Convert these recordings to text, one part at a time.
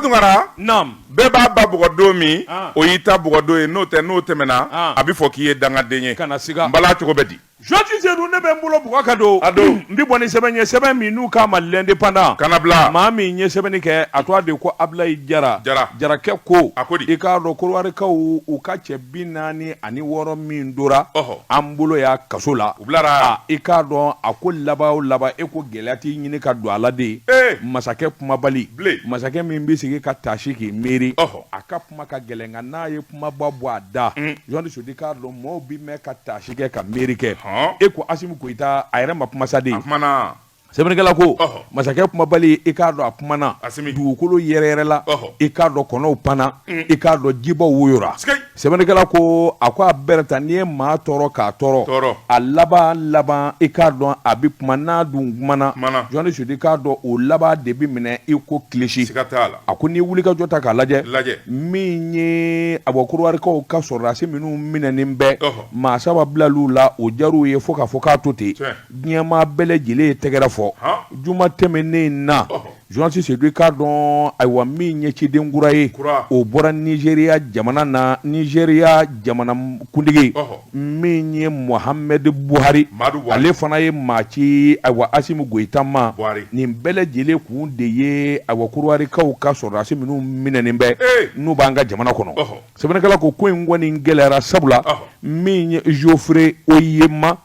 Tunkara, Naam. Bɛɛ b'a ba bugɔ don min, Ah. o y'i ta bugɔ don ye. N'o tɛ, n'o tɛmɛna, Ah. a bɛ fɔ k'i ye dangaden ye. Kana siga. N bala, cogo bɛ di? Journaliste Seydou, ne bɛ n bolo bugɔ ka don. A don. N bɛ bɔ ni sɛbɛn ye, sɛbɛn min n'u k'a ma L'Indépendant. Kana bila. Maa min ye sɛbɛnni kɛ, a tɔgɔ de ko Abulayi Jara. Jara. Jarakɛ ko. A ko di? I k'a dɔn, Kɔdiwarikaw, u ka cɛ 46 min dora an bolo yan kaso la. U bilara. Aa, i k'a dɔn, a ko laban o laban, e ko gɛlɛya t'i ɲini ka don a la de. Ee! Masakɛ kumabali. Bilen. Masakɛ min bɛ sigi ka taasi k'i miiri. A ka kuma ka gɛlɛn, nka n'a ye kumaba bɔ a da, journaliste Seydou, i k'a dɔn, maaw bɛ mɛn ka taasi kɛ ka miiri kɛ. E ko Asimi Goyita, a yɛrɛ ma kuma sa de. A kumana. Sɛbɛnnikɛla ko masakɛ kumabali, i k'a dɔn, a kumana. Asimi. Dugukolo yɛrɛyɛrɛla. I k'a dɔn, kɔnɔw panna. I k'a dɔn, jibaw woyora. Sɛbɛnnikɛla ko, a ko a bɛrɛ ta, n'i ye maa tɔɔrɔ k'a tɔɔrɔ, a laban laban, i k'a dɔn, a bɛ kuma. N'a dun kumana, journaliste Seydou, i k'a dɔn, o laban de bɛ minɛ i ko kilisi. A ko n'i wulikajɔ ta k'a lajɛ, min ye a bɔ Kɔdiwarikaw ka sɔrɔdasi minnu minɛnen bɛ, maa saba bilal'u la, o diyar'u ye fo k'a fɔ k'a to ten. Diɲɛmaa bɛɛ lajɛlen ye tɛgɛrɛ fɔ juma tɛmɛnen in na. Journaliste Seydou, i k'a dɔn, ayiwa, min ye ciden kura ye, o bɔra Nizeriya jamana na. Nizeriya jamana kuntigi min ye Mohamɛdi Buhari, ale fana ye maa ci, ayiwa, Asimi Goyita ma. Nin bɛɛ lajɛlen kun de ye, ayiwa, Kɔdiwarikaw ka sɔrɔdasi minnu minɛnen bɛ, n'u b'an ka jamana kɔnɔ. Sɛbɛnnikɛla ko ko in kɔni gɛlɛyara, sabula min ye Geoffrey Onyeama,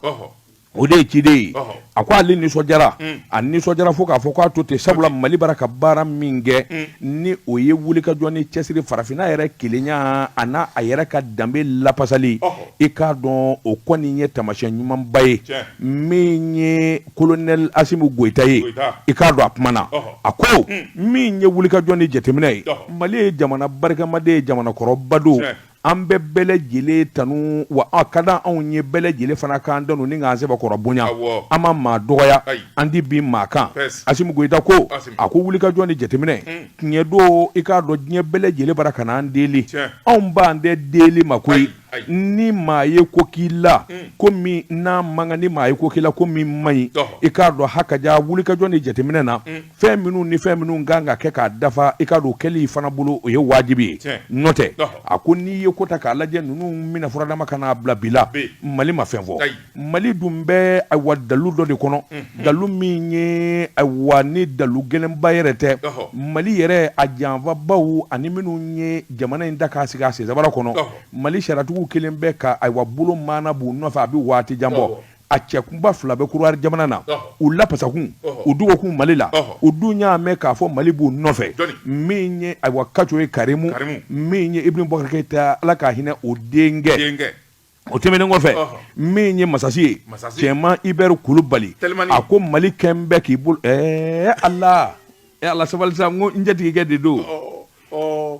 o de ye ciden ye. A ko ale nisɔndiyara, a nisɔndiyara fo k'a fɔ k'a to ten, sabula Mali bara ka baara min kɛ, ni o ye wulikajɔ ni cɛsiri, farafinna yɛrɛ kelenya a n'a a yɛrɛ ka danbe lapasali, i k'a dɔn, o kɔni ye taamasiyɛn ɲumanba ye. Min ye kolonɛli Asimi Goyita ye, i k'a dɔn, a kumana. A ko min ye wulikajɔ ni jateminɛ ye, Mali ye jamana barikamaden ye, jamana kɔrɔba don. An bɛ bɛɛ lajɛlen tanu, wa a ka di anw ye bɛɛ lajɛlen fana k'an tanu ni k'an sɛbɛkɔrɔ bonya. An ma maa dɔgɔya, an ti bin maa kan. Asimi Goyita ko, a ko wulikajɔ ni jateminɛ tiɲɛ don. I k'a dɔn, diɲɛ bɛɛ lajɛlen bara ka n'an deli, anw ban tɛ deli ma koyi. Ni maa ye ko k'i la ko min n'a man kan, ni maa ye ko k'i la ko min man ɲi, i k'a dɔn, hakaja wulikajɔ ni jateminɛ na, fɛn minnu ni fɛn minnu kan ka kɛ k'a dafa, i k'a dɔn, kɛli fana bolo, o ye wajibi ye. N'o tɛ, a ko n'i ye ko ta k'a lajɛ, ninnu minɛ furadama ka n'a bila bi la, Mali ma fɛn fɔ. Mali dun bɛ, ayiwa, dalu dɔ de kɔnɔ, dalu min ye, ayiwa, ni dalu gɛlɛnba yɛrɛ tɛ. Mali yɛrɛ a janfabaw ani minnu ye jamana in ta k'a sigi a sensabara kɔnɔ, Mali sariyatigiw kelen bɛ ka, ayiwa, bolo maana b'u nɔfɛ, a bɛ waati jan bɔ. A cɛkunba fila bɛ Kɔdiwari jamana na, u lapasakun, u dogokun Mali la, u dun y'a mɛn k'a fɔ Mali b'u nɔfɛ. Min ye, ayiwa, Kaco ye Karimu, min ye Ibrahim Boubacar Keita, Ala ka hinɛ o denkɛ. O tɛmɛnen kɔfɛ, min ye Masasi ye, Cɛman Hubert Kulubali, a ko Mali kɛn bɛ k'i bolo. Ɛɛ Ala, Ala, sabali sa, n ko n jatigikɛ de don.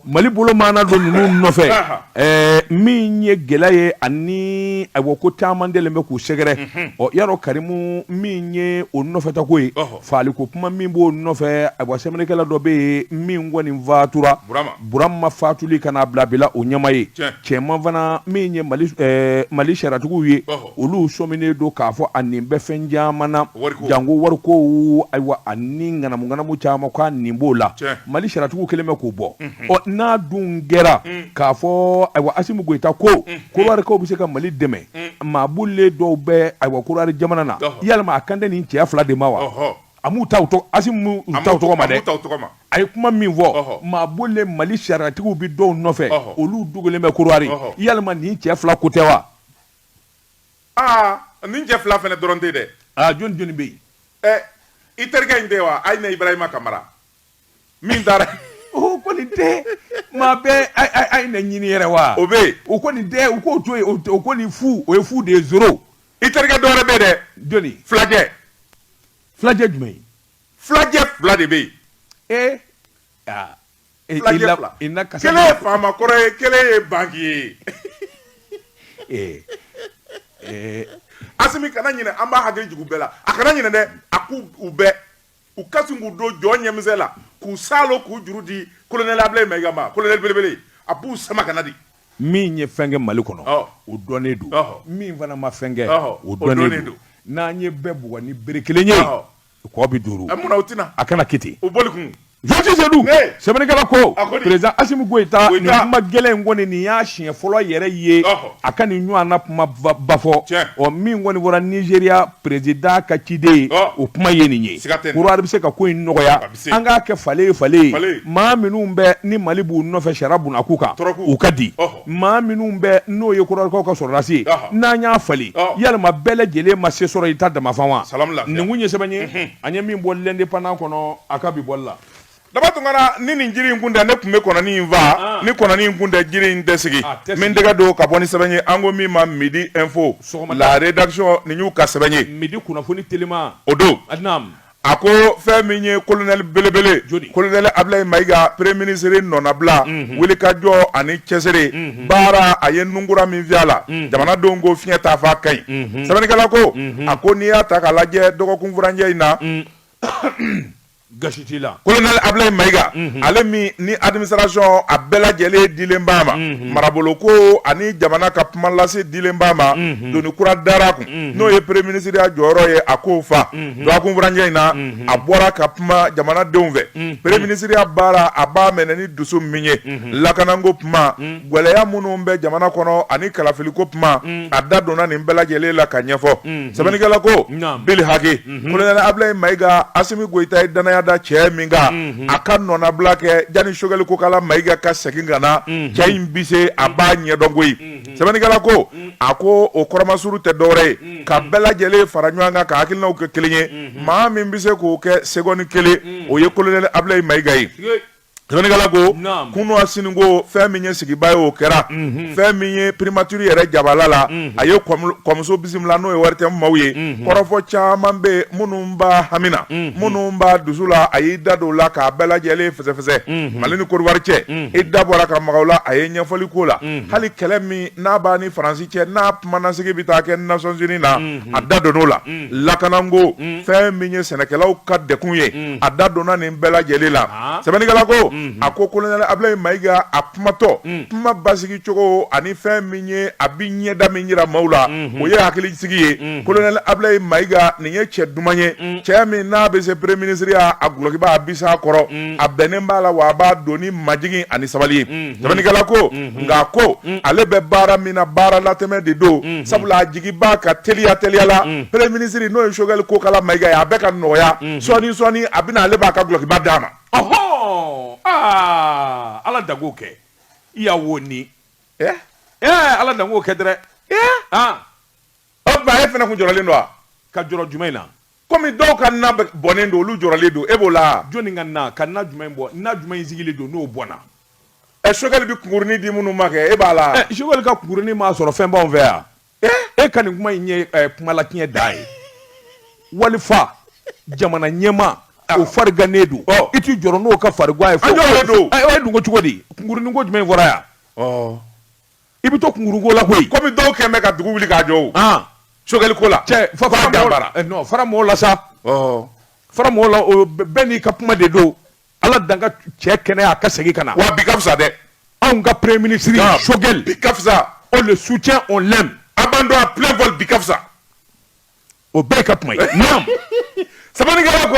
Mali bolo maana don ninnu nɔfɛ. Min ye gɛlɛya ye ani, ayiwa, ko caman delen bɛ k'u sɛgɛrɛ. Ɔ, yarɔ, Karimu, min ye o nɔfɛtako ye, faliko kuma min b'o nɔfɛ, ayiwa, sɛbɛnnikɛla dɔ bɛ yen min kɔni fatura. Burama fatuli ka n'a bila bi la, o ɲɛma ye cɛman fana min ye Mali sariyatigiw ye, olu sɔminen don k'a fɔ a nin bɛ fɛn caman na, janko wariko, ayiwa, ani ŋanamuŋanamu caman, k'a nin b'o la. Mali sariyatigiw kelen bɛ k'o bɔ. Ɔ, n'a dun kɛra k'a fɔ, ayiwa, Asimi Goyita ko Kɔdiwarikaw bɛ se ka Mali dɛmɛ, maa bolilen dɔw bɛ, ayiwa, Kɔdiwari jamana na, yalima a kan tɛ nin cɛ fila de ma wa? A m'u ta Asimi ta tɔgɔ ma dɛ. A ye kuma min fɔ, maa bolilen, Mali sariyatigiw bɛ dɔw nɔfɛ, olu dogolen bɛ Kɔdiwari, yalima nin cɛ fila ko tɛ wa? Aa, nin cɛ fila fana dɔrɔn tɛ dɛ. Aa, jɔn jɔn bɛ yen? Ɛ, i terikɛ in tɛ wa? Ayina Ibrahima Kamara min taara. O kɔni tɛ maa bɛɛ Ayina ɲini yɛrɛ wa? O bɛ yen. O kɔni tɛ, u k'o to yen, o kɔni fu, o ye fu de ye, zéro. I terikɛ dɔ wɛrɛ bɛ yen dɛ. Jɔnni? Fulakɛ. Fulakɛ jumɛn ye? Fulakɛ fila de bɛ yen. Ee, aa. Fulakɛ fila. Kelen ye faama kɔrɔ ye, kelen ye banki ye. Ee. Asimi kana ɲinɛ, an b'a hakili jigin u bɛɛ la. A kana ɲinɛ dɛ, a k'u u bɛɛ. U ka sin k'u don jɔ ɲɛmisɛn la, k'u saalo, k'u juru di colonel Ablaye Mayiga ma, colonel belebele. A b'u sama ka na di. Min ye fɛn kɛ Mali kɔnɔ, o dɔnnen don. Min fana ma fɛn kɛ, o dɔnnen don. N'an ye bɛɛ bugɔ ni bere kelen ye, kɔ bɛ duuru. Munna o tɛna? A kana kɛ ten. O boli kun. Jɔsi Sedu sɛbɛnnikɛla ko président Asimi Goyita nin kuma gɛlɛn in kɔni nin y'a siɲɛ fɔlɔ yɛrɛ ye a ka nin ɲɔgɔnna kuma ba fɔ ɔ min kɔni bɔra Nizeriya président ka ciden ye o kuma ye nin ye Kɔdiwari bɛ se ka ko in nɔgɔya an k'a kɛ falen ye falen ye maa minnu bɛ ni Mali b'u nɔfɛ sariya bunakun kan u ka di maa minnu bɛ n'o ye Kɔdiwarikaw ka sɔrɔdasi ye n'an y'a falen yalima bɛɛ lajɛlen ma se sɔrɔ i ta damafan wa nin kun ye sɛbɛn ye an ye min bɔ l'Indépendant kɔnɔ a ka bi bɔli la. Daba Tunkara ni nin jiri in kun tɛ ne tun bɛ kɔnɔnin in faa ah. Ni kɔnɔnin in kun tɛ jiri in tɛ sigi ah, n bɛ n tɛgɛ don ka bɔ ni sɛbɛn ye an ko min ma Midi Info la rédaction nin y'u ka sɛbɛn ye Midi kunnafoni telima o don a ko fɛn min ye colonel belebele colonel Ablaye Mayiga premier ministre nɔnabila mhm. wulikajɔ ani cɛsiri mhm. baara a ye nunkura min fiyɛ a la mhm. jamanadenw ko fiɲɛ t'a fa ka ɲi sɛbɛnnikɛla ko a ko n'i y'a ta k'a lajɛ dɔgɔkun furancɛ in na gasi t'i la colonel Ablaye Mayiga ale min ni administration a bɛɛ lajɛlen dilen b'a ma marabolo ko ani jamana ka kuma lase dilen b'a ma doni kura dara a kun n'o ye premier ministre ya jɔyɔrɔ ye a k'o fa dɔgɔkun furancɛ in na a bɔra ka kuma jamanadenw fɛ premier ministre ya baara a b'a minɛ ni dusu min ye lakanako kuma gɛlɛya minnu bɛ jamana kɔnɔ ani kalafiliko kuma a da donna nin bɛɛ lajɛlen la ka ɲɛfɔ sɛbɛnnikɛla ko bil haki colonel Ablaye Mayiga Asimi Goyita ye danaya da cɛ min kan a ka nɔnabila kɛ jani Sogɛli Kokala Mayiga ka segin ka na cɛ in bi se a b'a ɲɛdɔn koyi sɛbɛnnikɛla ko a ko o kɔrɔmasuru tɛ dɔwɛrɛ ye ka bɛɛ lajɛlen fara ɲɔgɔn kan ka hakilinaw kɛ kelen ye maa min bɛ se k'o kɛ seconde kelen o ye colonel Ablaye Mayiga ye sɛbɛnnikɛla ko kunu a sini ko fɛn min ye sigiba ye o kɛra fɛn min ye primature yɛrɛ jabala la a ye kɔmuso bisimila n'o ye ORTM maaw ye kɔrɔfɔ caman bɛ minnu b'a hami na minnu b'a dusu la a y'i da don o la k'a bɛɛ lajɛlen fɛsɛfɛsɛ Mali ni Kɔdiwari cɛ i da bɔra ka maga o la a ye ɲɛfɔli k'o la hali kɛlɛ min n'a b'a ni Faransi cɛ n'a kumanasigi bɛ taa kɛ Nations Unies na a da donn'o la lakanako fɛn min ye sɛnɛkɛlaw ka degun ye a da donna nin bɛɛ lajɛlen la sɛbɛnnikɛla ko a ko colonel Ablaye Mayiga a kumatɔ kuma basigi cogo ani fɛn min ye a bɛ ɲɛda min jira maaw la o ye hakilisigi ye colonel Ablaye Mayiga nin ye cɛ duman ye cɛ min n'a bɛ se premier ministre ya a gulɔkiba a bi s'a kɔrɔ a bɛnnen b'a la wa a b'a don ni majigin ani sabali ye sɛbɛnnikɛla ko nka ko ale bɛ baara min na baara latɛmɛ de don sabula a jigi b'a ka teliya teliya la premier ministre n'o ye Sogɛli Kokala Mayiga ye a bɛ ka nɔgɔya sɔɔni sɔɔni a bɛna ale b'a ka gulɔkiba d'a ma. Ɔhɔn aa Ala dan k'o kɛ i y'a wo ni ɛɛ Ala dan k'o kɛ dɛrɛ aa o tuma e fana kun jɔrɔlen don wa? Ka jɔrɔ jumɛn na? Kɔmi dɔw ka na bɔnnen don olu jɔrɔlen don e b'o la. Jɔnni ka na ka na jumɛn bɔ na jumɛn in sigilen don n'o bɔnna. Ɛ Sogɛli bɛ kunkurunin di minnu ma kɛ e b'a la. Ɛ Sogɛli ka kunkurunin m'a sɔrɔ fɛn b'anw fɛ yan. E ka nin kuma in ye kumalatiɲɛ dan ye. Walifa jamana ɲɛmaa o farigannen don i t'i jɔrɔ n'o ka farigan ye. An jɔrɔlen don. Ɛ o ye dun ko cogo di kunkurunin ko jumɛn fɔra yan. I bɛ to kunkuruko la koyi. Komi dɔw kɛn bɛ ka dugu wuli k'a jɔ o. Sogɛli ko la. Cɛ fara fara mɔgɔw la sa. Fara mɔgɔw la o bɛɛ n'i ka kuma de don. Ala dan ka cɛ kɛnɛya a ka segin ka na. Wa bi ka fisa dɛ. Anw ka premier ministre Sogɛli. Bi ka fisa. On le soutient, on l'aime. Abandon à plein vol bi ka fisa. O bɛɛ ka kuma ye. Naam. Sɛbɛnnikɛla ko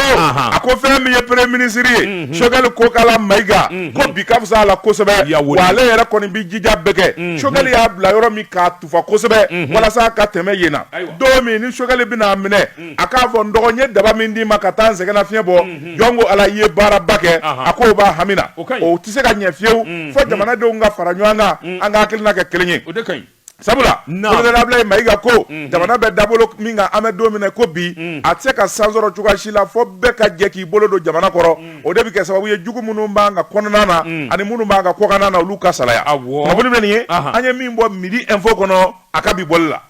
a ko fɛn min ye premier ministre ye Sogɛli Kokala Mayiga ko bi ka fisa a la kosɛbɛ wa ale yɛrɛ kɔni bi jija bɛɛ kɛ Sogɛli y'a bila yɔrɔ min k'a tufa kosɛbɛ walasa ka tɛmɛ yen na don min ni Sogɛli bɛna a minɛ a k'a fɔ n dɔgɔ n ye daba min d'i ma ka taa n sɛgɛnnafiɲɛ bɔ jɔn ko Ala i ye baaraba kɛ a k'o b'a hami na o tɛ se ka ɲɛ fiyewu fo jamanadenw ka fara ɲɔgɔn kan an ka hakilina kɛ kelen ye sabula colonel Ablaye Mayiga ko jamana bɛ dabolo min kan an bɛ don min na ko bi a tɛ se ka san sɔrɔ cogoya si la fo bɛɛ ka jɛ k'i bolo don jamana kɔrɔ o de bɛ kɛ sababu ye jugu minnu b'an ka kɔnɔna na ani minnu b'an ka kɔkanna na olu ka salaya kunnafoni bɛ nin ye an ye min bɔ Midi Info kɔnɔ a ka bi bɔli la.